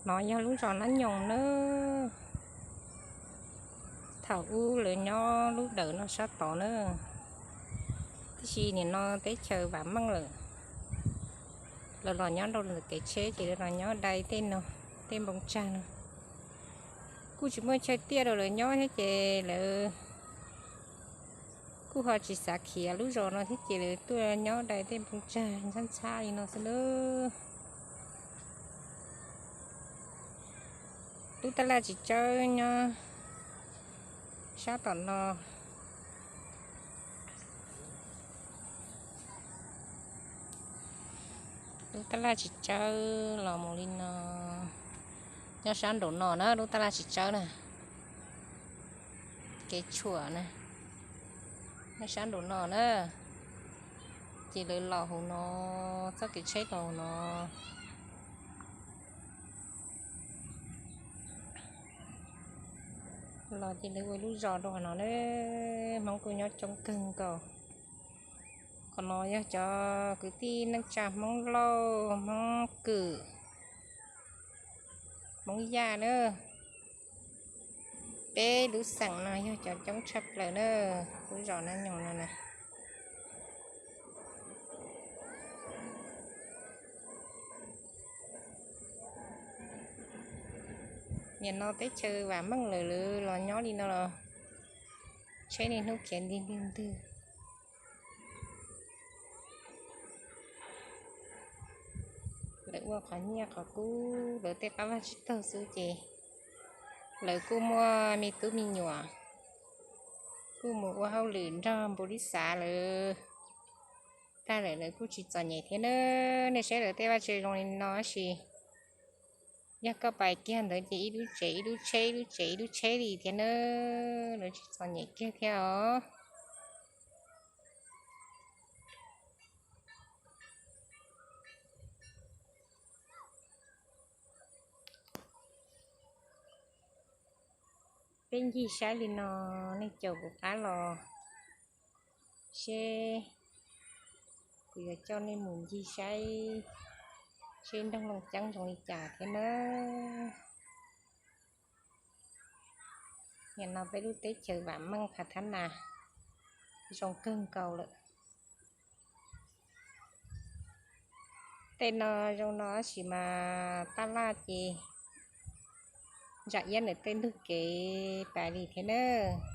No yog lub zos Nab Nyoos nawb. Thaum ub lawv nyob lub dawm no sab tod na, tiam sis nim no teb chaws vam meej lawm, lawv los nyob rau ntawm kev tsheb ces lawv los nyob dai tej no, tej npoo tsag no. Kuj tsis muaj chaw tiaj rau lawv nyob thiab ces lawv kuj ho tsis xav khiav lub zos no thiab ces lawv tuaj nyob dai tej npoo tsag ntxhab ntxhab li no xwb nawb. Lub tab laj txiv tsawb nyob sab tom no. Lub tab laj txiv tsawb los mus li no, nyob sab nraum no na, lub tab laj txiv tsawb na, kev tshuam na, nyob sab nraum no na, ces lawv los hauv no, txoj kev tsheb los hauv no. Los ces lawv ua lub zos rau qhov no na, Hmoob kuj nyob coob kawg nkaus. Qhov no yog cov kwv tij neej tsa Hmoob Lauj, Hmoob Kwm, Hmoob Yaj na. Peb lub xeem no yog cov coob tshaj plaws na, lub zos Nab Nyoos no na. Nim no teb chaws vam meej lawm, lawv los nyob li no los tsheb niaj hnub khiav nti ntwg ntwg. Lawv ua qhov nyiaj qhov kub, lawv tej qab vaj tsib taug xwb ces lawv kuj muaj me tub me nyuam, kuj mus ua hauj lwm nrog npus li xav lawm tag lawm, lawv kuj tsis txom nyem thiab na. Nej saib lawv tej vaj tse zoo li no tab sis yog koj pais kiag ntawd ces ib lub tsev ib lub tsheb, ib lub tsev ib lub tsheb li thiab na, lawv tsis txom nyem kiag thiab os. Peb ncig saib li no, nej caum kuv qab los seb kuv yuav coj nej mus ncig saib seb nroog Looj Ceeb zoo li cas thiab nawb. Nim no peb lub teb chaws vam meej phav thab nas zoo kawg nkaus lawm. Tej no zoo no tab sis mas tab laj ces ntsa iab ntawm tej ntug kev pais li thiab nawb.